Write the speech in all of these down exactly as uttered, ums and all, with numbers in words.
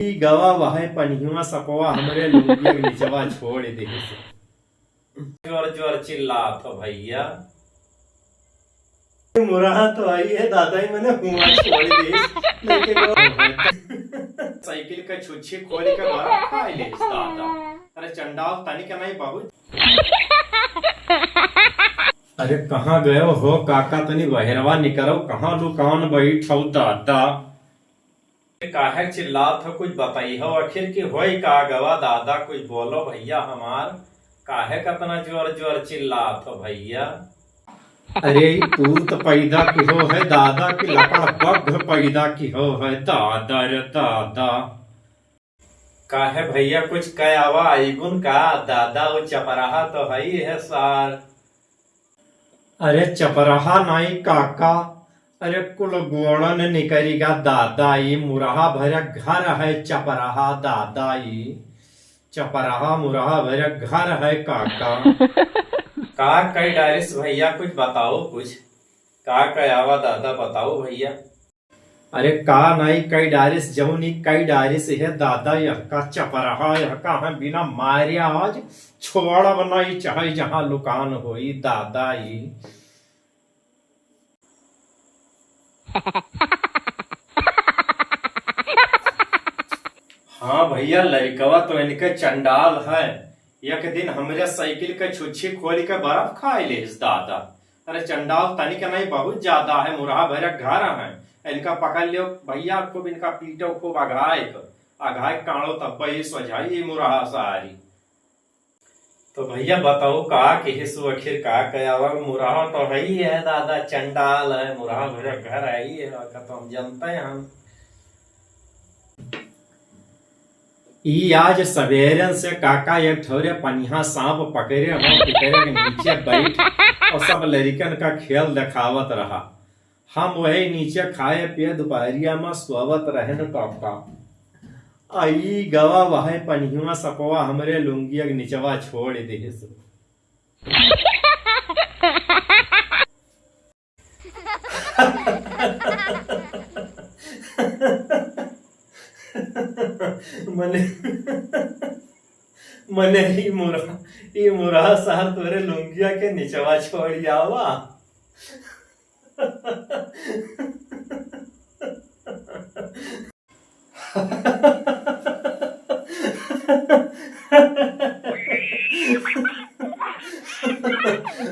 ई गवा वहै पनिहवा सपवा हमरे लुंगिया के निचवा छोड़ देहिस। जोर जोर चिल्लात हो भइया। मुरहा तो आई है दादा ही मने हुआ छोड़ देहिस। लेके गवा साइकिल का छुच्छी खोल के बर्फ खाइ लेहिस दादा। अरे चंडाल तनिक नहीं बहुत। अरे कहाँ गयो हो काका, तनी बहरवा निकरो, कहाँ लुकान बैठो दादा। काहे चिल्लात हो, कुछ बताई हो आखिर कि होई का गवा दादा, कुछ बोलो भइया हमार, काहे कतना जोर जोर चिल्लात हो भइया। अरे ई तू तो पैदा की हो है दादा, कि लकड़ बग्घ पैदा की हो है दादा रे दादा। काहे भइया कुछ कह आवा आइगुन का दादा, वो चपराहा तो हई है सार। अरे चपराहा नाई काका, अरे कुल गोड़न निकरिगा दादा, ई मुरहा भरा घर है चपराहा दादा, ई चपराहा मुरहा भरा घर है काका। का कह डारिस भइया, कुछ बताओ कुछ, का कह आवा दादा, बताओ भइया। अरे का नाई कई डारिस, जौन ई कई डारिस है दादा, यह का चपराहा, यह का हम बिना मारे आज छोड़ब नाई, चाहे जहाँ लुकान होई दादा ई। हाँ भइया, लड़कवा तो इनके चंडाल है। एक दिन हमरे साइकिल के छुच्छी खोल के बर्फ खाए लेस दादा। अरे चंडाल तनिक नहीं, बहुत ज्यादा है, मुरहा भरक घर है। इनका पकड़ लियो भइया, खूब इनका पीटो, खूब अघाए क, अघाए काढ़ो, तब ये सोझाई ये मुरहा सारी। तो भइया बताओ का किहिस आखिर का कयावा, मुरहा तो है ही है दादा, चंडाल है, मुरहा भरक घर है ही है, का तो हम जनते हैं हम। ई आज सबेरन से काका एक ठौरे पनिहा सांप पकड़े हो, पिटरे के नीचे बैठ और सब लड़िकन का खेल देखावत रहा। हम वही नीचे खाए पिए दुपहरिया में सोवत रहन काका। आ ई गवा वह पनिहवा सपवा हमरे लुंगिया के निचवा छोड़ देहिस। मने, मने ई मुरहा, ई मुरहा सार तोरे लुंगिया के निचवा छोड़ आवा।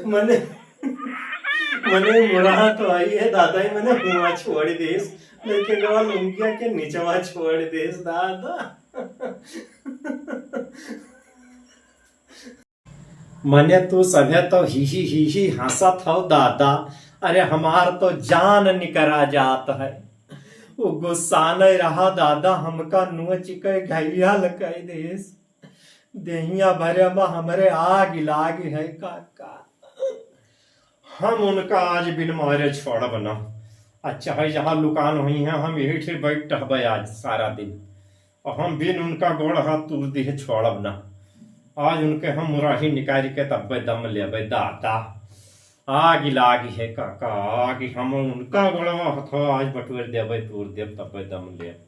मने, मने मुरहा तो आई है दादा ही, मने हुआ छोड़ देस, लेकिन वो लुंगिया के निचवा छोड़ देस दादा। मने तू सभे तो ही ही ही ही हंसत हो दादा, अरे हमार तो जान निकरा जात है। वो गुस्सा नहीं रहा दादा, हमका नोच के घायल कर देस। देहिया भरे में हमरे आग लाग है काका। हम उनका आज बिन मारे छोड़ब ना। अच्छा है जहाँ लुकान हुई हैं, हम यही ठे बैठ टहबे आज सारा दिन। और हम बिन उनका गोड़ हाथ तूर दिहे छोड़ब ना। आज उनके हम मुराही निकाल के तब्बे दम लेबे दादा। आग लागी है काका, आग हम उनका गोड़वा हथवा आज बटोर देबे, तूर देब तब्बे दम लेब।